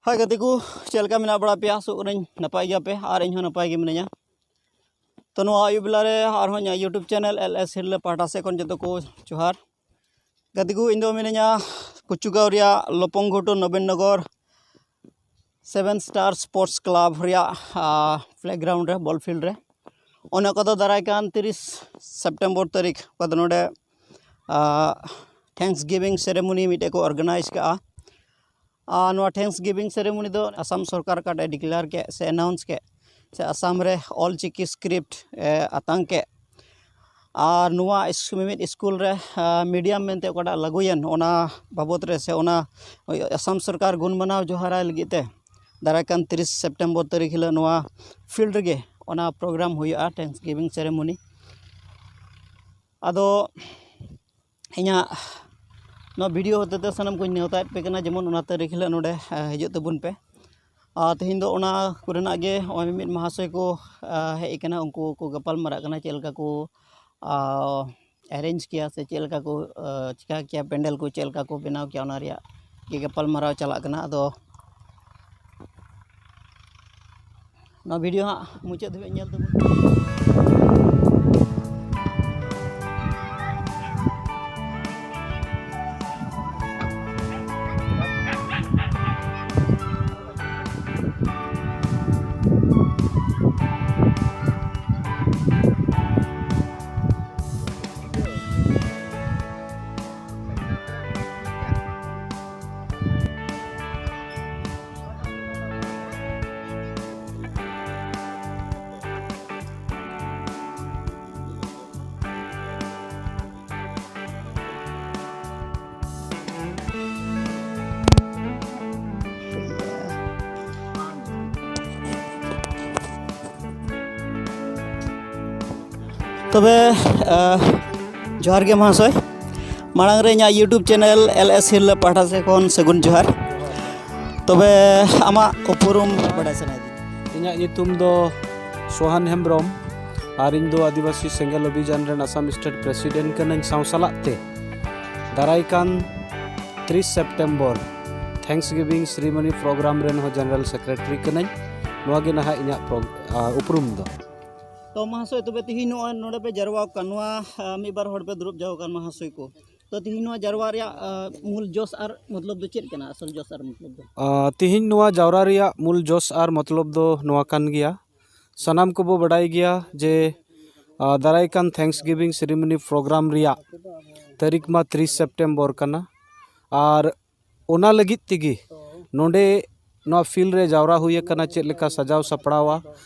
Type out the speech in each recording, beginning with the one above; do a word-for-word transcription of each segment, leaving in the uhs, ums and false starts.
ᱦᱳᱭ ᱜᱟᱛᱮ ᱠᱚ, ᱪᱮᱫ ᱞᱮᱠᱟ ᱢᱮᱱᱟᱜ ᱵᱟᱲᱟ ᱯᱮᱭᱟ? ᱟᱥᱚᱜ ᱠᱟᱹᱱᱟᱹᱧ ᱱᱟᱯᱟᱭ ᱜᱮᱭᱟᱯᱮ, ᱟᱨ ᱤᱧ ᱦᱚᱸ ᱱᱟᱯᱟᱭ ᱜᱮ ᱢᱤᱱᱟᱹᱧᱟ᱾ ᱛᱚ, ᱱᱚᱣᱟ ᱟᱹᱭᱩᱵ ᱵᱮᱞᱟ ᱨᱮ ᱟᱨᱦᱚᱸ ᱤᱧᱟᱹᱜ YouTube channel L S ᱦᱤᱨᱞᱟᱹ ᱯᱟᱦᱴᱟ ᱥᱮᱫ ᱠᱷᱚᱱ ᱡᱚᱛᱚ ᱠᱚ ᱡᱚᱦᱟᱨ᱾ ᱜᱟᱛᱮ ᱠᱚ, ᱤᱧ ᱫᱚ ᱢᱤᱱᱟᱹᱧᱟ ᱠᱩᱪᱩᱜᱟᱸᱣ ᱨᱮᱭᱟᱜ ᱞᱚᱯᱚᱝ ᱜᱷᱩᱴᱩ ᱱᱚᱵᱤᱱ ᱱᱚᱜᱚᱨ Seven Star Sports Club ᱨᱮᱭᱟᱜ, ᱟ, playground ᱨᱮ, ball field ᱨᱮ᱾ ᱚᱱᱟ ᱠᱚᱫᱚ ᱫᱟᱨᱟᱭ ᱠᱟᱱ ᱛᱤᱨᱤᱥ ᱥᱮᱯᱴᱮᱢᱵᱚᱨ ᱛᱟᱹᱨᱤᱠᱷ, ᱚᱠᱟ ᱫᱚ ᱱᱚᱰᱮ, ᱟ, Thanksgiving ceremony ᱢᱤᱫᱴᱮᱡ ᱠᱚ organize ᱠᱟᱜᱼᱟ᱾ ᱟᱨ ᱱᱚᱣᱟ Thanksgiving ceremony ᱫᱚ ᱟᱥᱟᱢ ᱥᱚᱨᱠᱟᱨ ᱚᱠᱟᱴᱟᱜ declare ᱠᱮᱫ ᱥᱮ announce ᱠᱮᱫ, ᱥᱮ ᱟᱥᱟᱢ ᱨᱮ ᱚᱞ ᱪᱤᱠᱤ script ᱮ ᱟᱛᱟᱝ ᱠᱮᱫ, ᱟᱨ ᱱᱚᱣᱟ ᱤᱥ-, ᱢᱤᱢᱤᱫ ᱥᱠᱩᱞ ᱨᱮ, ᱟ, medium ᱢᱮᱱᱛᱮ ᱚᱠᱟᱴᱟᱜ ᱞᱟᱹᱜᱩᱭᱮᱱ, ᱚᱱᱟ ᱵᱟᱵᱚᱛ ᱨᱮ ᱥᱮ ᱚᱱᱟ ᱟᱥᱟᱢ ᱥᱚᱨᱠᱟᱨ ᱜᱩᱱ ᱢᱟᱱᱟᱣ ᱡᱚᱦᱟᱨᱟᱭ ᱞᱟᱹᱜᱤᱫ ᱛᱮ ᱫᱟᱨᱟᱭ ᱠᱟᱱ ᱛᱤᱨᱤᱥ ᱥᱮᱯᱴᱮᱢᱵᱚᱨ ᱛᱟᱹᱨᱤᱠᱷ ᱦᱤᱞᱳᱜ ᱱᱚᱣᱟ field ᱨᱮᱜᱮ ᱚᱱᱟ program ᱦᱩᱭᱩᱜᱼᱟ, Thanksgiving ceremony᱾ ᱟᱫᱚ ᱤᱧᱟᱹᱜ ᱱᱚᱣᱟ video ᱦᱚᱛᱮᱛᱮ ᱥᱟᱱᱟᱢ ᱠᱚᱧ ᱱᱮᱣᱛᱟᱭᱮᱫ ᱯᱮ ᱠᱟᱱᱟ, ᱡᱮᱢᱚᱱ ᱚᱱᱟ ᱛᱟᱹᱨᱤᱠᱷ ᱦᱤᱞᱳᱜ ᱱᱚᱰᱮ, ᱟ, ᱦᱤᱡᱩᱜ ᱛᱟᱵᱚᱱ ᱯᱮ᱾ ᱟᱨ ᱛᱮᱦᱮᱧ ᱫᱚ ᱚᱱᱟ ᱠᱚᱨᱮᱱᱟᱜ ᱜᱮ ᱱᱚᱜᱼᱚᱭ ᱢᱤᱢᱤᱫ ᱢᱟᱦᱟᱥᱚᱭ ᱠᱚ, ᱟ, ᱦᱮᱡ ᱟᱠᱟᱱᱟ, ᱩᱱᱠᱩ ᱠᱚ ᱜᱟᱯᱟᱞ ᱢᱟᱨᱟᱜ ᱠᱟᱱᱟ ᱪᱮᱫ ᱞᱮᱠᱟ ᱠᱚ, ᱟ, arrange ᱠᱮᱭᱟ ᱥᱮ ᱪᱮᱫ ᱞᱮᱠᱟ ᱠᱚ, ᱟ, ᱪᱤᱠᱟ ᱠᱮᱭᱟ, ᱯᱮᱱᱰᱮᱞ ᱠᱚ ᱪᱮᱫ ᱞᱮᱠᱟ ᱠᱚ ᱵᱮᱱᱟᱣ ᱠᱮᱭᱟ, ᱚᱱᱟ ᱨᱮᱭᱟᱜ ᱜᱮ ᱜᱟᱯᱟᱞ ᱢᱟᱨᱟᱣ ᱪᱟᱞᱟᱜ ᱠᱟᱱᱟ᱾ ᱟᱫᱚ ᱱᱚᱣᱟ video ᱦᱟᱸᱜ ᱢᱩᱪᱟᱹᱫ ᱫᱷᱟᱹᱵᱤᱡ ᱧᱮᱞ ᱛᱟᱵᱚᱱ ᱯᱮ᱾ ᱛᱚᱵᱮ, ᱟᱦ, ᱡᱚᱦᱟᱨ ᱜᱮ ᱢᱚᱦᱟᱥᱚᱭ᱾ ᱢᱟᱲᱟᱝ ᱨᱮ ᱤᱧᱟᱹᱜ YouTube channel L S ᱦᱤᱨᱞᱟᱹ ᱯᱟᱦᱴᱟ ᱥᱮᱫ ᱠᱷᱚᱱ ᱥᱟᱹᱜᱩᱱ ᱡᱚᱦᱟᱨ᱾ ᱛᱚᱵᱮ ᱟᱢᱟᱜ ᱩᱯᱨᱩᱢ ᱵᱟᱰᱟᱭ ᱥᱟᱱᱟᱭᱮᱫᱤᱧ᱾ ᱤᱧᱟᱹᱜ ᱧᱩᱛᱩᱢ ᱫᱚ ᱥᱳᱦᱟᱱ ᱦᱮᱢᱵᱨᱚᱢ, ᱟᱨ ᱤᱧ ᱫᱚ ᱟᱹᱫᱤᱵᱟᱹᱥᱤ ᱥᱮᱸᱜᱮᱞ ᱚᱵᱷᱤᱡᱟᱱ ᱨᱮᱱ ᱟᱥᱟᱢ state president ᱠᱟᱹᱱᱟᱹᱧ᱾ ᱥᱟᱶ ᱥᱟᱞᱟᱜ ᱛᱮ ᱫᱟᱨᱟᱭ ᱠᱟᱱ ᱛᱤᱨᱤᱥ ᱥᱮᱯᱴᱮᱢᱵᱚᱨ Thanksgiving ceremony program ᱨᱮᱱ ᱦᱚᱸ general secretary ᱠᱟᱹᱱᱟᱹᱧ᱾ ᱱᱚᱣᱟ ᱜᱮ ᱱᱟᱦᱟᱜ ᱤᱧᱟᱹᱜ ᱯᱨᱚ-, ᱟ, ᱩᱯᱨᱩᱢ ᱫᱚ᱾ ᱛᱚ ᱢᱟᱦᱟᱥᱚᱭ, ᱛᱚᱵᱮ ᱛᱤᱦᱤᱧ ᱱᱚᱜᱼᱚᱭ ᱱᱚᱰᱮ ᱯᱮ ᱡᱟᱨᱣᱟ ᱟᱠᱟᱱ, ᱱᱚᱣᱟ ᱟ, ᱢᱤᱫ ᱵᱟᱨ ᱦᱚᱲ ᱯᱮ ᱫᱩᱲᱩᱵ ᱡᱟᱣ ᱟᱠᱟᱱ ᱢᱟᱦᱟᱥᱚᱭ ᱠᱚ, ᱛᱚ ᱛᱤᱦᱤᱧ ᱱᱚᱣᱟ ᱡᱟᱨᱣᱟ ᱨᱮᱭᱟᱜ ᱟ, ᱢᱩᱞ ᱡᱚᱥ ᱟᱨ ᱢᱚᱛᱞᱚᱵ ᱫᱚ ᱪᱮᱫ ᱠᱟᱱᱟ? ᱟᱥᱚᱞ ᱡᱚᱥ ᱟᱨ ᱢᱚᱛᱞᱚᱵ ᱫᱚ? ᱟ, ᱛᱤᱦᱤᱧ ᱱᱚᱣᱟ ᱡᱟᱣᱨᱟ ᱨᱮᱭᱟᱜ ᱢᱩᱞ ᱡᱚᱥ ᱟᱨ ᱢᱚᱛᱞᱚᱵ ᱫᱚ ᱱᱚᱣᱟ ᱠᱟᱱ ᱜᱮᱭᱟ, ᱥᱟᱱᱟᱢ ᱠᱚᱵᱚ ᱵᱟᱰᱟᱭ ᱜᱮᱭᱟ ᱡᱮ ᱟ, ᱫᱟᱨᱟᱭ ᱠᱟᱱ Thanksgiving ceremony program ᱨᱮᱭᱟᱜ ᱛᱟᱹᱨᱤᱠᱷ ᱢᱟ ᱛᱤᱨᱤᱥ ᱥᱮᱯᱴᱮᱢᱵᱚᱨ ᱠᱟᱱᱟ᱾ ᱟᱨ ᱚᱱᱟ ᱞᱟᱹᱜᱤᱫ ᱛᱮᱜᱮ ᱱᱚᱰᱮ ᱱᱚᱣᱟ field ᱨᱮ ᱡᱟᱣᱨᱟ ᱦᱩᱭ ᱟᱠᱟᱱᱟ᱾ ᱪᱮᱫ ᱞᱮᱠᱟ ᱥᱟᱡᱟᱣ ᱥᱟᱯᱲᱟᱣᱟ,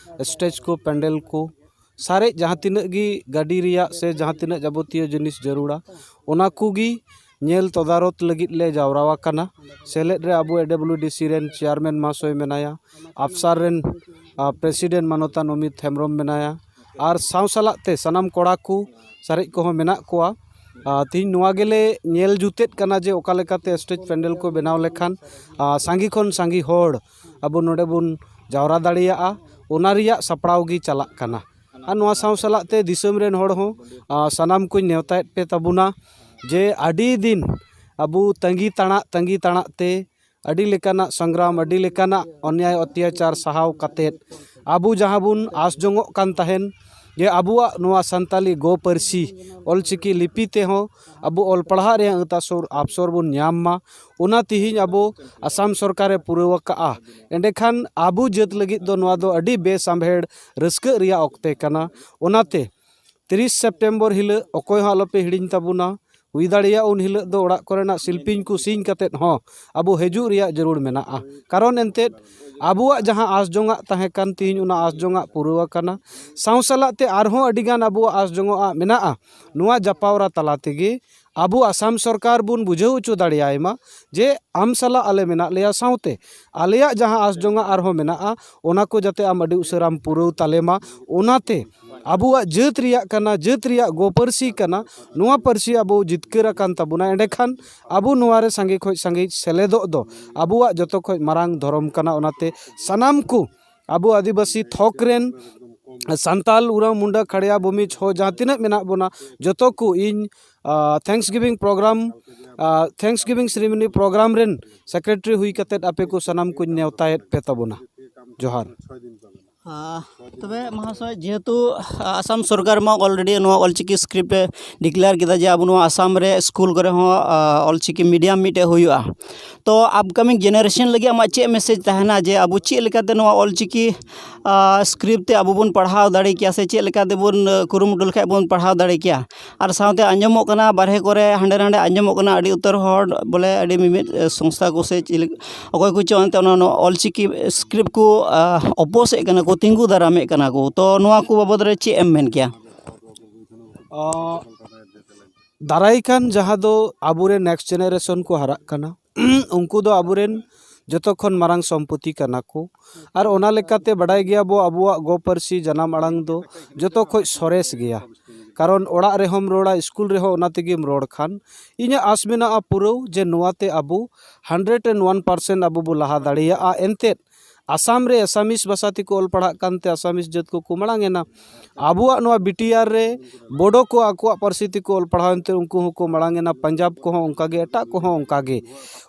stage ᱠᱚ, ᱯᱮᱱᱰᱮᱞ ᱠᱚ, ᱥᱟᱨᱮᱡ ᱡᱟᱦᱟᱸ ᱛᱤᱱᱟᱹᱜ ᱜᱮ ᱜᱟᱹᱰᱤ ᱨᱮᱭᱟᱜ ᱥᱮ ᱡᱟᱦᱟᱸ ᱛᱤᱱᱟᱹᱜ ᱡᱟᱵᱚᱛᱤᱭᱚ ᱡᱤᱱᱤᱥ ᱡᱟᱹᱨᱩᱲᱟ, ᱚᱱᱟ ᱠᱚᱜᱮ ᱧᱮᱞ ᱛᱚᱫᱟᱨᱚᱛ ᱞᱟᱹᱜᱤᱫ ᱞᱮ ᱡᱟᱣᱨᱟ ᱟᱠᱟᱱᱟ᱾ ᱥᱮᱞᱮᱫ ᱨᱮ ᱟᱵᱚ AWDC ᱨᱮᱱ chairman ᱢᱟᱦᱟᱥᱚᱭ ᱢᱮᱱᱟᱭᱟ, ᱟᱯᱥᱟᱨ ᱨᱮᱱ ᱟ, president ᱢᱟᱱᱚᱛᱟᱱ ᱚᱢᱤᱛ ᱦᱮᱢᱵᱨᱚᱢ ᱢᱮᱱᱟᱭᱟ, ᱟᱨ ᱥᱟᱶ ᱥᱟᱞᱟᱜ ᱛᱮ ᱥᱟᱱᱟᱢ ᱠᱚᱲᱟ ᱠᱚ ᱥᱟᱨᱮᱡ ᱠᱚᱦᱚᱸ ᱢᱮᱱᱟᱜ ᱠᱚᱣᱟ᱾ ᱟ, ᱛᱤᱦᱤᱧ ᱱᱚᱣᱟ ᱜᱮᱞᱮ ᱧᱮᱞ ᱡᱩᱛᱮᱫ ᱠᱟᱱᱟ ᱡᱮ ᱚᱠᱟ ᱞᱮᱠᱟᱛᱮ stage ᱯᱮᱱᱰᱮᱞ ᱠᱚ ᱵᱮᱱᱟᱣ ᱞᱮᱠᱷᱟᱱ ᱟ, ᱥᱟᱸᱜᱮ ᱠᱷᱚᱱ ᱥᱟᱸᱜᱮ ᱦᱚᱲ ᱟᱵᱚ ᱱᱚᱰᱮ ᱵᱚᱱ ᱡᱟᱣᱨᱟ ᱫᱟᱲᱮᱭᱟᱜᱼᱟ, ᱚᱱᱟ ᱨᱮᱭᱟᱜ ᱥᱟᱯᱲᱟᱣ ᱜᱮ ᱪᱟᱞᱟᱜ ᱠᱟᱱᱟ᱾ ᱟᱨ ᱱᱚᱣᱟ ᱥᱟᱶ ᱥᱟᱞᱟᱜ ᱛᱮ ᱫᱤᱥᱚᱢ ᱨᱮᱱ ᱦᱚᱲ ᱦᱚᱸ ᱟ, ᱥᱟᱱᱟᱢ ᱠᱚᱧ ᱱᱮᱣᱛᱟᱭᱮᱫ ᱯᱮ ᱛᱟᱵᱚᱱᱟ ᱡᱮ ᱟᱹᱰᱤ ᱫᱤᱱ ᱟᱵᱚ ᱛᱟᱺᱜᱤ ᱛᱟᱬᱟᱜ ᱛᱟᱺᱜᱤ ᱛᱟᱬᱟᱜ ᱛᱮ ᱟᱹᱰᱤ ᱞᱮᱠᱟᱱᱟᱜ ᱥᱚᱝᱜᱨᱟᱢ, ᱟᱹᱰᱤ ᱞᱮᱠᱟᱱᱟᱜ ᱚᱱᱭᱟᱭ ᱚᱛᱛᱟᱪᱟᱨ ᱥᱟᱦᱟᱣ ᱠᱟᱛᱮᱫ ᱟᱵᱚ ᱡᱟᱦᱟᱸ ᱵᱚᱱ ᱟᱸᱥ ᱡᱚᱝᱚᱜ ᱠᱟᱱ ᱛᱟᱦᱮᱱ ᱡᱮ ᱟᱵᱚᱣᱟᱜ ᱱᱚᱣᱟ ᱥᱟᱱᱛᱟᱞᱤ ᱜᱚ ᱯᱟᱹᱨᱥᱤ ᱚᱞᱪᱤᱠᱤ ᱞᱤᱯᱤ ᱛᱮᱦᱚᱸ ᱟᱵᱚ ᱚᱞ ᱯᱟᱲᱦᱟᱜ ᱨᱮᱭᱟᱜ ᱟᱹᱛ ᱟᱥᱚᱨ ᱟᱵᱥᱚᱨ ᱵᱚᱱ ᱧᱟᱢ ᱢᱟ, ᱚᱱᱟ ᱛᱮᱦᱮᱧ ᱟᱵᱚ ᱟᱥᱟᱢ ᱥᱚᱨᱠᱟᱨᱮ ᱯᱩᱨᱟᱹᱣ ᱟᱠᱟᱫᱼᱟ᱾ ᱮᱸᱰᱮᱠᱷᱟᱱ ᱟᱵᱚ ᱡᱟᱹᱛ ᱞᱟᱹᱜᱤᱫ ᱫᱚ ᱱᱚᱣᱟ ᱫᱚ ᱟᱹᱰᱤ ᱵᱮᱥᱟᱢᱵᱷᱮᱲ ᱨᱟᱹᱥᱠᱟᱹᱜ ᱨᱮᱭᱟᱜ ᱚᱠᱛᱮ ᱠᱟᱱᱟ᱾ ᱚᱱᱟᱛᱮ ᱛᱤᱨᱤᱥ ᱥᱮᱯᱴᱮᱢᱵᱚᱨ ᱦᱤᱞᱳᱜ ᱚᱠᱚᱭ ᱦᱚᱸ ᱟᱞᱚᱯᱮ ᱦᱤᱲᱤᱧ ᱛᱟᱵᱚᱱᱟ᱾ ᱦᱩᱭ ᱫᱟᱲᱮᱭᱟᱜᱼᱟ ᱩᱱ ᱦᱤᱞᱳᱜ ᱫᱚ ᱚᱲᱟᱜ ᱠᱚᱨᱮᱱᱟᱜ ᱥᱤᱞᱯᱤᱧ ᱠᱚ ᱥᱤᱧ ᱠᱟᱛᱮᱫ ᱦᱚᱸ ᱟᱵᱚ ᱦᱤᱡᱩᱜ ᱨᱮᱭᱟᱜ ᱡᱟᱹᱨᱩᱲ ᱢᱮᱱᱟᱜᱼᱟ᱾ ᱠᱟᱨᱚᱱ ᱮᱱᱛᱮᱫ ᱟᱵᱚᱣᱟᱜ ᱡᱟᱦᱟᱸ ᱟᱸᱥ ᱡᱚᱝᱟᱜ ᱛᱟᱦᱮᱸ ᱠᱟᱱ, ᱛᱮᱦᱮᱧ ᱚᱱᱟ ᱟᱸᱥ ᱡᱚᱝᱟᱜ ᱯᱩᱨᱟᱹᱣ ᱟᱠᱟᱱᱟ᱾ ᱥᱟᱶ ᱥᱟᱞᱟᱜ ᱛᱮ ᱟᱨᱦᱚᱸ ᱟᱹᱰᱤᱜᱟᱱ ᱟᱵᱚᱣᱟᱜ ᱟᱸᱥ ᱡᱚᱝᱟᱜ ᱢᱮᱱᱟᱜᱼᱟ᱾ ᱱᱚᱣᱟ ᱡᱟᱯᱟᱣᱨᱟ ᱛᱟᱞᱟ ᱛᱮᱜᱮ ᱟᱵᱚ ᱟᱥᱟᱢ ᱥᱚᱨᱠᱟᱨ ᱵᱚᱱ ᱵᱩᱡᱷᱟᱹᱣ ᱦᱚᱪᱚ ᱫᱟᱲᱮᱭᱟᱭ ᱢᱟ ᱡᱮ ᱟᱢ ᱥᱟᱞᱟᱜ ᱟᱞᱮ ᱢᱮᱱᱟᱜ ᱞᱮᱭᱟ, ᱥᱟᱶᱛᱮ ᱟᱞᱮᱭᱟᱜ ᱡᱟᱦᱟᱸ ᱟᱸᱥ ᱡᱚᱝᱟᱜ ᱟᱨᱦᱚᱸ ᱢᱮᱱᱟᱜᱼᱟ, ᱚᱱᱟ ᱠᱚ ᱡᱟᱛᱮ ᱟᱢ ᱟᱹᱰᱤ ᱩᱥᱟᱹᱨᱟᱢ ᱯᱩᱨᱟᱹᱣ ᱛᱟᱞᱮ ᱢᱟ᱾ ᱚᱱᱟᱛᱮ ᱟᱵᱚᱣᱟᱜ ᱡᱟᱹᱛ ᱨᱮᱭᱟᱜ ᱠᱟᱱᱟ, ᱡᱟᱹᱛ ᱨᱮᱭᱟᱜ ᱜᱚ ᱯᱟᱹᱨᱥᱤ ᱠᱟᱱᱟ, ᱱᱚᱣᱟ ᱯᱟᱹᱨᱥᱤ ᱟᱵᱚ ᱡᱤᱛᱠᱟᱹᱨ ᱟᱠᱟᱱ ᱛᱟᱵᱚᱱᱟ᱾ ᱮᱸᱰᱮᱠᱷᱟᱱ ᱟᱵᱚ ᱱᱚᱣᱟ ᱨᱮ ᱥᱟᱸᱜᱮ ᱠᱷᱚᱱ ᱥᱟᱸᱜᱮ ᱥᱮᱞᱮᱫᱚᱜ ᱫᱚ ᱟᱵᱚᱣᱟᱜ ᱡᱚᱛᱚ ᱠᱷᱚᱱ ᱢᱟᱨᱟᱝ ᱫᱷᱚᱨᱚᱢ ᱠᱟᱱᱟ᱾ ᱚᱱᱟᱛᱮ ᱥᱟᱱᱟᱢ ᱠᱚ ᱟᱵᱚ ᱟᱹᱫᱤᱵᱟᱹᱥᱤ ᱛᱷᱚᱠ ᱨᱮᱱ ᱥᱟᱱᱛᱟᱞ, ᱩᱨᱟᱣ, ᱢᱩᱱᱰᱟ, ᱠᱷᱟᱲᱭᱟ, ᱵᱷᱩᱢᱤᱡᱽ, ᱦᱚ ᱡᱟᱦᱟᱸ ᱛᱤᱱᱟᱹᱜ ᱢᱮᱱᱟᱜ ᱵᱚᱱᱟ, ᱡᱚᱛᱚ ᱠᱚ ᱤᱧ ᱛᱷᱮᱝᱠᱥ ᱜᱤᱵᱷᱤᱝ ᱯᱨᱳᱜᱨᱟᱢ, ᱛᱷᱮᱝᱠᱥ ᱜᱤᱵᱷᱤᱝ ᱥᱮᱨᱮᱢᱚᱱᱤ ᱯᱨᱳᱜᱨᱟᱢ ᱨᱮᱱ ᱥᱮᱠᱨᱮᱴᱟᱨᱤ ᱦᱩᱭ ᱠᱟᱛᱮᱫ ᱟᱯᱮ ᱠᱚ ᱥᱟᱱᱟᱢ ᱠᱚᱧ ᱱᱮᱣᱛᱟᱭᱮᱫ ᱯᱮ ᱛᱟᱵᱚᱱᱟ᱾ ᱡᱚᱦᱟᱨ᱾ ᱟᱸ, ᱛᱚᱵᱮ ᱢᱚᱦᱟᱥᱚᱭ, ᱡᱮᱦᱮᱛᱩ ᱟᱥᱟᱢ ᱥᱚᱨᱠᱟᱨ ᱢᱟ ᱚᱞᱨᱮᱰᱤ ᱱᱚᱣᱟ ᱚᱞᱪᱤᱠᱤ ᱥᱠᱨᱤᱯᱴ ᱮ ᱰᱤᱠᱞᱮᱭᱟᱨ ᱠᱮᱫᱟ ᱡᱮ ᱟᱵᱚ ᱱᱚᱣᱟ ᱟᱥᱟᱢ ᱨᱮ ᱥᱠᱩᱞ ᱠᱚᱨᱮ ᱦᱚᱸ ᱟᱸ, ᱚᱞᱪᱤᱠᱤ ᱢᱤᱰᱤᱭᱟᱢ ᱢᱤᱫᱴᱮᱡ ᱦᱩᱭᱩᱜᱼᱟ᱾ ᱛᱚ ᱟᱯᱠᱟᱢᱤᱝ ᱡᱮᱱᱟᱨᱮᱥᱚᱱ ᱞᱟᱹᱜᱤᱫ ᱟᱢᱟᱜ ᱪᱮᱫ ᱢᱮᱥᱮᱡᱽ ᱛᱟᱦᱮᱱᱟ ᱡᱮ ᱟᱵᱚ ᱪᱮᱫ ᱞᱮᱠᱟᱛᱮ ᱱᱚᱣᱟ ᱚᱞᱪᱤᱠᱤ ᱟᱸ, ᱥᱠᱨᱤᱯᱴ ᱛᱮ ᱟᱵᱚ ᱵᱚᱱ ᱯᱟᱲᱦᱟᱣ ᱫᱟᱲᱮ ᱠᱮᱭᱟ ᱥᱮ ᱪᱮᱫ ᱞᱮᱠᱟ ᱛᱮᱵᱚᱱ ᱟᱸ, ᱠᱩᱨᱩᱢᱩᱴᱩ ᱞᱮᱠᱷᱟᱡ ᱵᱚᱱ ᱯᱟᱲᱦᱟᱣ ᱫᱟᱲᱮ ᱠᱮᱭᱟ? ᱟᱨ ᱥᱟᱶᱛᱮ ᱟᱸᱡᱚᱢᱚᱜ ᱠᱟᱱᱟ ᱵᱟᱨᱦᱮ ᱠᱚᱨᱮ ᱦᱟᱸᱰᱮ ᱱᱟᱰᱮ ᱟᱸᱡᱚᱢᱚᱜ ᱠᱟᱱᱟ ᱟᱹᱰᱤ ᱩᱛᱟᱹᱨ ᱦᱚᱲ ᱵᱚᱞᱮ ᱟᱹᱰᱤ ᱢᱤᱢᱤᱫ ᱮ, ᱥᱚᱝᱥᱛᱷᱟ ᱠᱚ ᱥᱮ ᱪᱮᱫ ᱞᱮᱠᱟ ᱚᱠᱚᱭ ᱠᱚᱪᱚ ᱮᱱᱛᱮ ᱚᱱᱟ, ᱱᱚᱣᱟ ᱚᱞᱪᱤᱠᱤ ᱥᱠᱨᱤᱯᱴ ᱠᱚ ᱚᱯᱳᱡᱮᱫ ᱠᱟᱱᱟ ᱠᱚ, ᱛᱤᱸᱜᱩ ᱫᱟᱨᱟᱢᱮᱫ ᱠᱟᱱᱟ ᱠᱚ᱾ ᱛᱚ ᱱᱚᱣᱟ ᱠᱚ ᱵᱟᱵᱚᱫ ᱨᱮ ᱪᱮᱫ ᱮᱢ ᱢᱮᱱ ᱠᱮᱭᱟ? ᱚ, ᱫᱟᱨᱟᱭ ᱠᱟᱱ ᱡᱟᱦᱟᱸ ᱫᱚ ᱟᱵᱚᱨᱮᱱ ᱱᱮᱠᱥᱴ ᱡᱮᱱᱟᱨᱮᱥᱚᱱ ᱠᱚ ᱦᱟᱨᱟᱜ ᱠᱟᱱᱟ, ᱩᱱᱠᱩ ᱫᱚ ᱟᱵᱚᱨᱮᱱ ᱡᱚᱛᱚ ᱠᱷᱚᱱ ᱢᱟᱨᱟᱝ ᱥᱚᱢᱯᱚᱛᱤ ᱠᱟᱱᱟ ᱠᱚ᱾ ᱟᱨ ᱚᱱᱟ ᱞᱮᱠᱟᱛᱮ ᱵᱟᱰᱟᱭ ᱜᱮᱭᱟ ᱵᱚ, ᱟᱵᱚᱣᱟᱜ ᱜᱚ ᱯᱟᱹᱨᱥᱤ ᱡᱟᱱᱟᱢ ᱟᱲᱟᱝ ᱫᱚ ᱡᱚᱛᱚ ᱠᱷᱚᱱ ᱥᱚᱨᱮᱥ ᱜᱮᱭᱟ᱾ ᱠᱟᱨᱚᱱ ᱚᱲᱟᱜ ᱨᱮᱦᱚᱸᱢ ᱨᱚᱲᱟ, ᱥᱠᱩᱞ ᱨᱮᱦᱚᱸ ᱚᱱᱟ ᱛᱮᱜᱮᱢ ᱨᱚᱲ ᱠᱷᱟᱱ, ᱤᱧᱟᱹᱜ ᱟᱥ ᱢᱮᱱᱟᱜᱼᱟ ᱯᱩᱨᱟᱹᱣ ᱡᱮ ᱱᱚᱣᱟᱛᱮ ᱟᱵᱚ ᱦᱟᱱᱰᱨᱮᱰ ᱮᱱᱰ ᱚᱣᱟᱱ ᱯᱟᱨᱥᱮᱱᱴ ᱟᱵᱚ ᱵᱚ ᱞᱟᱦᱟ ᱫᱟᱲᱮᱭᱟᱜᱼᱟ᱾ ᱮᱱᱛᱮᱫ ᱟᱥᱟᱢ ᱨᱮ ᱟᱥᱟᱢᱤᱥ ᱵᱷᱟᱥᱟ ᱛᱮᱠᱚ ᱚᱞ ᱯᱟᱲᱦᱟᱜ ᱠᱟᱱᱛᱮ ᱟᱥᱟᱢᱤᱥ ᱡᱟᱹᱛ ᱠᱚᱠᱚ ᱢᱟᱲᱟᱝ ᱮᱱᱟ᱾ ᱟᱵᱚᱣᱟᱜ ᱱᱚᱣᱟ ᱵᱤ ᱴᱤ ᱟᱨ ᱨᱮ ᱵᱳᱰᱳ ᱠᱚ ᱟᱠᱚᱣᱟᱜ ᱯᱟᱹᱨᱥᱤ ᱛᱮᱠᱚ ᱚᱞ ᱯᱟᱲᱦᱟᱣ ᱮᱱᱛᱮ ᱩᱱᱠᱩ ᱦᱚᱸᱠᱚ ᱢᱟᱲᱟᱝ ᱮᱱᱟ᱾ ᱯᱟᱧᱡᱟᱵᱽ ᱠᱚᱦᱚᱸ ᱚᱱᱠᱟᱜᱮ, ᱮᱴᱟᱜ ᱠᱚᱦᱚᱸ ᱚᱱᱠᱟᱜᱮ᱾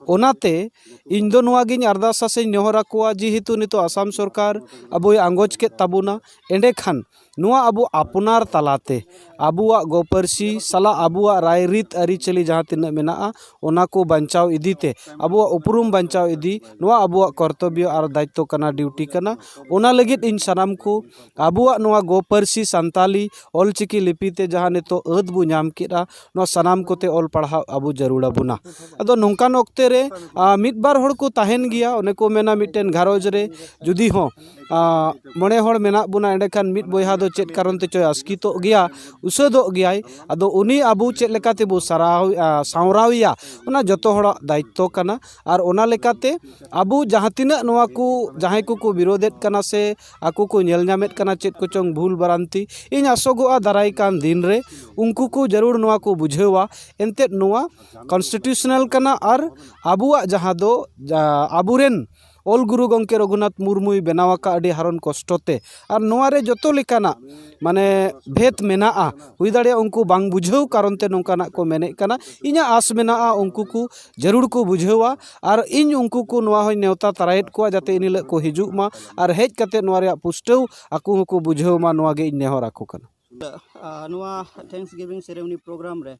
ᱚᱱᱟᱛᱮ ᱤᱧ ᱫᱚ ᱱᱚᱣᱟ ᱜᱤᱧ ᱟᱨᱫᱟᱥᱟ ᱥᱮᱧ ᱱᱮᱦᱚᱨ ᱟᱠᱚᱣᱟ, ᱡᱮᱦᱮᱛᱩ ᱱᱤᱛᱚᱜ ᱟᱥᱟᱢ ᱥᱚᱨᱠᱟᱨ ᱟᱵᱚᱭ ᱟᱸᱜᱚᱪ ᱠᱮᱫ ᱛᱟᱵᱚᱱᱟ, ᱮᱸᱰᱮᱠᱷᱟᱱ ᱱᱚᱣᱟ ᱟᱵᱚ ᱟᱯᱱᱟᱨ ᱛᱟᱞᱟᱛᱮ ᱟᱵᱚᱣᱟᱜ ᱜᱚ ᱯᱟᱹᱨᱥᱤ ᱥᱟᱞᱟᱜ ᱟᱵᱚᱣᱟᱜ ᱨᱟᱭᱨᱤᱛ ᱟᱹᱨᱤᱪᱟᱹᱞᱤ ᱡᱟᱦᱟᱸ ᱛᱤᱱᱟᱹᱜ ᱢᱮᱱᱟᱜᱼᱟ, ᱚᱱᱟ ᱠᱚ ᱵᱟᱧᱪᱟᱣ ᱤᱫᱤ ᱛᱮ, ᱟᱵᱚᱣᱟᱜ ᱩᱯᱨᱩᱢ ᱵᱟᱧᱪᱟᱣ ᱤᱫᱤ, ᱱᱚᱣᱟ ᱟᱵᱚᱣᱟᱜ ᱠᱚᱨᱛᱚᱵᱽᱵᱚ ᱟᱨ ᱫᱟᱭᱤᱛᱛᱚ ᱠᱟᱱᱟ, ᱰᱤᱭᱩᱴᱤ ᱠᱟᱱᱟ᱾ ᱚᱱᱟ ᱞᱟᱹᱜᱤᱫ ᱤᱧ ᱥᱟᱱᱟᱢ ᱠᱚ ᱟᱵᱚᱣᱟᱜ ᱱᱚᱣᱟ ᱜᱚ ᱯᱟᱹᱨᱥᱤ ᱥᱟᱱᱛᱟᱞᱤ ᱚᱞᱪᱤᱠᱤ ᱞᱤᱯᱤ ᱛᱮ ᱡᱟᱦᱟᱸ ᱱᱤᱛᱚᱜ ᱟᱹᱫ ᱵᱚ ᱧᱟᱢ ᱠᱮᱫᱼᱟ, ᱱᱚᱣᱟ ᱥᱟᱱᱟᱢ ᱠᱚᱛᱮ ᱚᱞ ᱯᱟᱲᱦᱟᱣ ᱟᱵᱚ ᱡᱟᱹᱨᱩᱲ ᱟᱵᱚᱱᱟ᱾ ᱟᱫᱚ ᱱᱚᱝᱠᱟᱱ ᱚᱠᱛᱮ ᱨᱮ, ᱟ, ᱢᱤᱫ ᱵᱟᱨ ᱦᱚᱲ ᱠᱚ ᱛᱟᱦᱮᱱ ᱜᱮᱭᱟ, ᱚᱱᱮ ᱠᱚ ᱢᱮᱱᱟ ᱢᱤᱫᱴᱮᱱ ᱜᱷᱟᱨᱚᱸᱡᱽ ᱨᱮ ᱡᱩᱫᱤ ᱦᱚᱸ, ᱟ, ᱢᱚᱬᱮ ᱦᱚᱲ ᱢᱮᱱᱟᱜ ᱵᱚᱱᱟ, ᱮᱸᱰᱮᱠᱷᱟᱱ ᱢᱤᱫ ᱵᱚᱭᱦᱟ ᱫᱚ ᱪᱮᱫ ᱠᱟᱨᱚᱱ ᱛᱮᱪᱚᱭ ᱟᱥᱠᱤᱛᱚᱜ ᱜᱮᱭᱟ, ᱩᱥᱟᱹᱫᱚᱜ ᱜᱮᱭᱟᱭ᱾ ᱟᱫᱚ ᱩᱱᱤ ᱟᱵᱚ ᱪᱮᱫ ᱞᱮᱠᱟ ᱛᱮᱵᱚ ᱥᱟᱨᱟᱣ, ᱟ, ᱥᱟᱶᱨᱟᱣᱮᱭᱟ, ᱚᱱᱟ ᱡᱚᱛᱚ ᱦᱚᱲᱟᱜ ᱫᱟᱭᱤᱛᱛᱚ ᱠᱟᱱᱟ᱾ ᱟᱨ ᱚᱱᱟ ᱞᱮᱠᱟᱛᱮ ᱟᱵᱚ ᱡᱟᱦᱟᱸ ᱛᱤᱱᱟᱹᱜ ᱱᱚᱣᱟ ᱠᱚ ᱡᱟᱦᱟᱸᱭ ᱠᱚᱠᱚ ᱵᱤᱨᱳᱫᱮᱫ ᱠᱟᱱᱟ ᱥᱮ ᱟᱠᱚ ᱠᱚ ᱧᱮᱞ ᱧᱟᱢᱮᱫ ᱠᱟᱱᱟ ᱪᱮᱫ ᱠᱚᱪᱚᱝ ᱵᱷᱩᱞ ᱵᱷᱨᱟᱱᱛᱤ, ᱤᱧ ᱟᱥᱚᱜᱚᱜᱼᱟ ᱫᱟᱨᱟᱭ ᱠᱟᱱ ᱫᱤᱱ ᱨᱮ ᱩᱱᱠᱩ ᱠᱚ ᱡᱟᱹᱨᱩᱲ ᱱᱚᱣᱟ ᱠᱚ ᱵᱩᱡᱷᱟᱹᱣᱟ᱾ ᱮᱱᱛᱮᱫ ᱱᱚᱣᱟ ᱠᱚᱱᱥᱴᱤᱴᱤᱭᱩᱥᱚᱱᱟᱞ ᱠᱟᱱᱟ ᱟᱨ ᱟᱵᱚᱣᱟᱜ ᱡᱟᱦᱟᱸ ᱫᱚ, ᱡᱟ-, ᱟᱵᱚᱨᱮᱱ ᱚᱞ ᱜᱩᱨᱩ ᱜᱚᱢᱠᱮ ᱨᱚᱜᱷᱩᱱᱟᱛᱷ ᱢᱩᱨᱢᱩᱭ ᱵᱮᱱᱟᱣ ᱟᱠᱟᱫ ᱟᱹᱰᱤ ᱦᱟᱨᱚᱱ ᱠᱚᱥᱴᱚ ᱛᱮ᱾ ᱟᱨ ᱱᱚᱣᱟ ᱨᱮ ᱡᱚᱛᱚ ᱞᱮᱠᱟᱱᱟᱜ ᱢᱟᱱᱮ ᱵᱷᱮᱫᱽ ᱢᱮᱱᱟᱜᱼᱟ, ᱦᱩᱭ ᱫᱟᱲᱮᱭᱟᱜᱼᱟ ᱩᱱᱠᱩ ᱵᱟᱝ ᱵᱩᱡᱷᱟᱹᱣ ᱠᱟᱨᱚᱱ ᱛᱮ ᱱᱚᱝᱠᱟᱱᱟᱜ ᱠᱚ ᱢᱮᱱᱮᱫ ᱠᱟᱱᱟ᱾ ᱤᱧᱟᱹᱜ ᱟᱥ ᱢᱮᱱᱟᱜᱼᱟ ᱩᱱᱠᱩ ᱠᱚ ᱡᱟᱹᱨᱩᱲ ᱠᱚ ᱵᱩᱡᱷᱟᱹᱣᱟ, ᱟᱨ ᱤᱧ ᱩᱱᱠᱩ ᱠᱚ ᱱᱚᱣᱟ ᱦᱚᱸᱧ ᱱᱮᱣᱛᱟ ᱛᱟᱨᱟᱭᱮᱫ ᱠᱚᱣᱟ ᱡᱟᱛᱮ ᱤᱱ ᱦᱤᱞᱳᱜ ᱠᱚ ᱦᱤᱡᱩᱜ ᱢᱟ ᱟᱨ ᱦᱮᱡ ᱠᱟᱛᱮ ᱱᱚᱣᱟ ᱨᱮᱭᱟᱜ ᱯᱩᱥᱴᱟᱹᱣ ᱟᱠᱚ ᱦᱚᱸᱠᱚ ᱵᱩᱡᱷᱟᱹᱣ ᱢᱟ, ᱱᱚᱣᱟ ᱜᱮ ᱤᱧ ᱱᱮᱦᱚᱨ ᱟᱠᱚ ᱠᱟᱱᱟ᱾ ᱟᱨ ᱱᱚᱣᱟ Thanksgiving ceremony program ᱨᱮ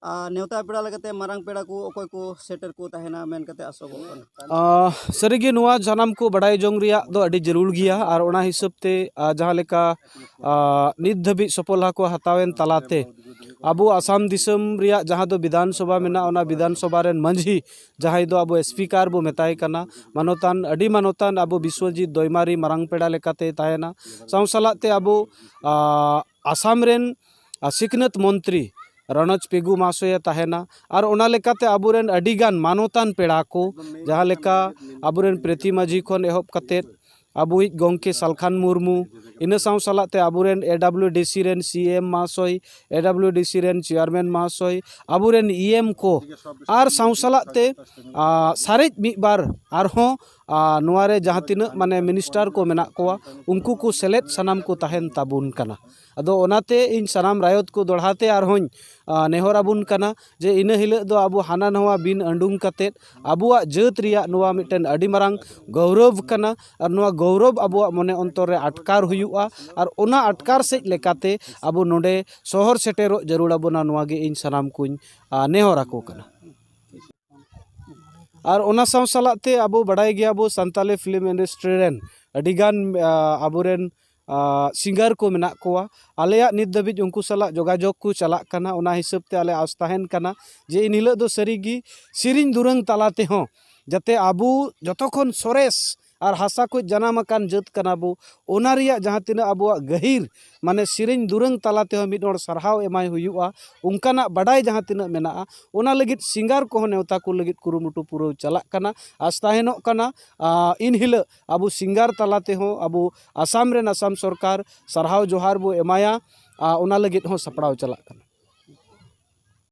ᱟᱨ ᱱᱮᱣᱛᱟ ᱯᱮᱲᱟ ᱞᱮᱠᱟᱛᱮ ᱢᱟᱨᱟᱝ ᱯᱮᱲᱟ ᱠᱚ ᱚᱠᱚᱭ ᱠᱚ ᱥᱮᱴᱮᱨ ᱠᱚ ᱛᱟᱦᱮᱱᱟ ᱢᱮᱱ ᱠᱟᱛᱮ ᱟᱥᱚᱜᱚᱜ ᱠᱟᱱᱟ? ᱟᱨ ᱥᱟᱹᱨᱤᱜᱮ ᱱᱚᱣᱟ ᱥᱟᱱᱟᱢ ᱠᱚ ᱵᱟᱰᱟᱭ ᱡᱚᱝ ᱨᱮᱭᱟᱜ ᱫᱚ ᱟᱹᱰᱤ ᱡᱟᱹᱨᱩᱲ ᱜᱮᱭᱟ᱾ ᱟᱨ ᱚᱱᱟ ᱦᱤᱥᱟᱹᱵ ᱛᱮ, ᱟᱨ ᱡᱟᱦᱟᱸ ᱞᱮᱠᱟ, ᱟᱨ ᱱᱤᱛ ᱫᱷᱟᱹᱵᱤᱡ ᱥᱚᱯᱚᱞᱦᱟ ᱠᱚ ᱦᱟᱛᱟᱣᱮᱱ ᱛᱟᱞᱟᱛᱮ ᱟᱵᱚ ᱟᱥᱟᱢ ᱫᱤᱥᱚᱢ ᱨᱮᱭᱟᱜ ᱡᱟᱦᱟᱸ ᱫᱚ ᱵᱤᱫᱷᱟᱱ ᱥᱚᱵᱷᱟ ᱢᱮᱱᱟᱜᱼᱟ, ᱚᱱᱟ ᱵᱤᱫᱷᱟᱱ ᱥᱚᱵᱷᱟ ᱨᱮᱱ ᱢᱟᱹᱡᱷᱤ, ᱡᱟᱦᱟᱸᱭ ᱫᱚ ᱟᱵᱚ speaker ᱵᱚ ᱢᱮᱛᱟᱭ ᱠᱟᱱᱟ, ᱢᱟᱱᱚᱛᱟᱱ, ᱟᱹᱰᱤ ᱢᱟᱱᱚᱛᱟᱱ ᱟᱵᱚ ᱵᱤᱥᱣᱚᱡᱤᱛ ᱫᱚᱭᱢᱟᱨᱤ ᱢᱟᱨᱟᱝ ᱯᱮᱲᱟ ᱞᱮᱠᱟᱛᱮᱭ ᱛᱟᱦᱮᱱᱟ᱾ ᱥᱟᱶ ᱥᱟᱞᱟᱜ ᱛᱮ ᱟᱵᱚ, ᱟᱸ, ᱟᱥᱟᱢ ᱨᱮᱱ, ᱟᱸ, ᱥᱤᱠᱷᱱᱟᱹᱛ ᱢᱚᱱᱛᱨᱤ ᱨᱚᱱᱚᱡᱽ ᱯᱮᱜᱩ ᱢᱟᱦᱟᱥᱚᱭᱮ ᱛᱟᱦᱮᱱᱟ᱾ ᱟᱨ ᱚᱱᱟ ᱞᱮᱠᱟᱛᱮ ᱟᱵᱚᱨᱮᱱ ᱟᱹᱰᱤᱜᱟᱱ ᱢᱟᱱᱚᱛᱟᱱ ᱯᱮᱲᱟ ᱠᱚ, ᱡᱟᱦᱟᱸ ᱞᱮᱠᱟ ᱟᱵᱚᱨᱮᱱ ᱯᱨᱤᱛᱤ ᱢᱟᱹᱡᱷᱤ ᱠᱷᱚᱱ ᱮᱦᱚᱵ ᱠᱟᱛᱮᱫ ᱟᱵᱚᱭᱤᱡ ᱜᱚᱢᱠᱮ ᱥᱟᱞᱠᱷᱟᱱ ᱢᱩᱨᱢᱩ, ᱤᱱᱟᱹ ᱥᱟᱶ ᱥᱟᱞᱟᱜ ᱛᱮ ᱟᱵᱚᱨᱮᱱ AWDC ᱨᱮᱱ CEM ᱢᱟᱦᱟᱥᱚᱭ, AWDC ᱨᱮᱱ chairman ᱢᱟᱦᱟᱥᱚᱭ, ᱟᱵᱚᱨᱮᱱ EM ᱠᱚ, ᱟᱨ ᱥᱟᱶ ᱥᱟᱞᱟᱜ ᱛᱮ, ᱟᱸ, ᱥᱟᱨᱮᱡ ᱢᱤᱫ ᱵᱟᱨ ᱟᱨᱦᱚᱸ, ᱟᱸ, ᱱᱚᱣᱟ ᱨᱮ ᱡᱟᱦᱟᱸ ᱛᱤᱱᱟᱹᱜ ᱢᱟᱱᱮ minister ᱠᱚ ᱢᱮᱱᱟᱜ ᱠᱚᱣᱟ, ᱩᱱᱠᱩ ᱠᱚ ᱥᱮᱞᱮᱫ ᱥᱟᱱᱟᱢ ᱠᱚ ᱛᱟᱦᱮᱱ ᱛᱟᱵᱚᱱ ᱠᱟᱱᱟ᱾ ᱟᱫᱚ ᱚᱱᱟᱛᱮ ᱤᱧ ᱥᱟᱱᱟᱢ ᱨᱟᱭᱚᱛ ᱠᱚ ᱫᱚᱲᱦᱟ ᱛᱮ ᱟᱨᱦᱚᱸᱧ, ᱟᱸ, ᱱᱮᱦᱚᱨ ᱟᱵᱚᱱ ᱠᱟᱱᱟ ᱡᱮ ᱤᱱᱟᱹ ᱦᱤᱞᱳᱜ ᱫᱚ ᱟᱵᱚ ᱦᱟᱱᱟ ᱱᱟᱣᱟ ᱵᱤᱱ ᱟᱹᱰᱩᱝ ᱠᱟᱛᱮᱫ ᱟᱵᱚᱣᱟᱜ ᱡᱟᱹᱛ ᱨᱮᱭᱟᱜ ᱱᱚᱣᱟ ᱢᱤᱫᱴᱮᱱ ᱟᱹᱰᱤ ᱢᱟᱨᱟᱝ ᱜᱚᱣᱨᱚᱵᱽ ᱠᱟᱱᱟ᱾ ᱟᱨ ᱱᱚᱣᱟ ᱜᱚᱣᱨᱚᱵᱽ ᱟᱵᱚᱣᱟᱜ ᱢᱚᱱᱮ ᱚᱱᱛᱚᱨ ᱨᱮ ᱟᱴᱠᱟᱨ ᱦᱩᱭᱩᱜᱼᱟ᱾ ᱟᱨ ᱚᱱᱟ ᱟᱴᱠᱟᱨ ᱥᱮᱫ ᱞᱮᱠᱟᱛᱮ ᱟᱵᱚ ᱱᱚᱰᱮ ᱥᱚᱦᱚᱨ ᱥᱮᱴᱮᱨᱚᱜ ᱡᱟᱹᱨᱩᱲ ᱟᱵᱚᱱᱟ, ᱱᱚᱣᱟ ᱜᱮ ᱤᱧ ᱥᱟᱱᱟᱢ ᱠᱚᱧ, ᱟᱸ, ᱱᱮᱦᱚᱨ ᱟᱠᱚ ᱠᱟᱱᱟ᱾ ᱟᱨ ᱚᱱᱟ ᱥᱟᱶ ᱥᱟᱞᱟᱜ ᱛᱮ ᱟᱵᱚ ᱵᱟᱰᱟᱭ ᱜᱮᱭᱟ ᱵᱚ ᱥᱟᱱᱛᱟᱞᱤ film industry ᱨᱮᱱ ᱟᱹᱰᱤᱜᱟᱱ, ᱟᱸ, ᱟᱵᱚᱨᱮᱱ, ᱟᱸ, singer ᱠᱚ ᱢᱮᱱᱟᱜ ᱠᱚᱣᱟ᱾ ᱟᱞᱮᱭᱟᱜ ᱱᱤᱛ ᱫᱷᱟᱹᱵᱤᱡ ᱩᱱᱠᱩ ᱥᱟᱞᱟᱜ ᱡᱳᱜᱟᱡᱳᱜᱽ ᱠᱚ ᱪᱟᱞᱟᱜ ᱠᱟᱱᱟ᱾ ᱚᱱᱟ ᱦᱤᱥᱟᱹᱵ ᱛᱮ ᱟᱞᱮ ᱟᱥ ᱛᱟᱦᱮᱱ ᱠᱟᱱᱟ ᱡᱮ ᱤᱱ ᱦᱤᱞᱳᱜ ᱫᱚ ᱥᱟᱹᱨᱤᱜᱮ ᱥᱮᱨᱮᱧ ᱫᱩᱨᱟᱹᱝ ᱛᱟᱞᱟ ᱛᱮᱦᱚᱸ ᱡᱟᱛᱮ ᱟᱵᱚ ᱡᱚᱛᱚ ᱠᱷᱚᱱ ᱥᱚᱨᱮᱥ ᱟᱨ ᱦᱟᱥᱟ ᱠᱷᱚᱱ ᱡᱟᱱᱟᱢ ᱟᱠᱟᱱ ᱡᱟᱹᱛ ᱠᱟᱱᱟ ᱵᱚ, ᱚᱱᱟ ᱨᱮᱭᱟᱜ ᱡᱟᱦᱟᱸ ᱛᱤᱱᱟᱹᱜ ᱟᱵᱚᱣᱟᱜ ᱜᱟᱹᱦᱤᱨ ᱢᱟᱱᱮ ᱥᱮᱨᱮᱧ ᱫᱩᱨᱟᱹᱝ ᱛᱟᱞᱟ ᱛᱮᱦᱚᱸ ᱢᱤᱫ ᱦᱚᱲ ᱥᱟᱨᱦᱟᱣ ᱮᱢᱟᱭ ᱦᱩᱭᱩᱜᱼᱟ, ᱚᱱᱠᱟᱱᱟᱜ ᱵᱟᱰᱟᱭ ᱡᱟᱦᱟᱸ ᱛᱤᱱᱟᱹᱜ ᱢᱮᱱᱟᱜᱼᱟ, ᱚᱱᱟ ᱞᱟᱹᱜᱤᱫ singer ᱠᱚᱦᱚᱸ ᱱᱮᱣᱛᱟ ᱠᱚ ᱞᱟᱹᱜᱤᱫ ᱠᱩᱨᱩᱢᱩᱴᱩ ᱯᱩᱨᱟᱹᱣ ᱪᱟᱞᱟᱜ ᱠᱟᱱᱟ᱾ ᱟᱥ ᱛᱟᱦᱮᱱᱚᱜ ᱠᱟᱱᱟ, ᱟᱸ, ᱤᱱ ᱦᱤᱞᱳᱜ ᱟᱵᱚ singer ᱛᱟᱞᱟ ᱛᱮᱦᱚᱸ ᱟᱵᱚ ᱟᱥᱟᱢ ᱨᱮᱱ ᱟᱥᱟᱢ ᱥᱚᱨᱠᱟᱨ ᱥᱟᱨᱦᱟᱣ ᱡᱚᱦᱟᱨ ᱵᱚ ᱮᱢᱟᱭᱟ, ᱟᱨ ᱚᱱᱟ ᱞᱟᱹᱜᱤᱫ ᱦᱚᱸ ᱥᱟᱯᱲᱟᱣ ᱪᱟᱞᱟᱜ ᱠᱟᱱᱟ᱾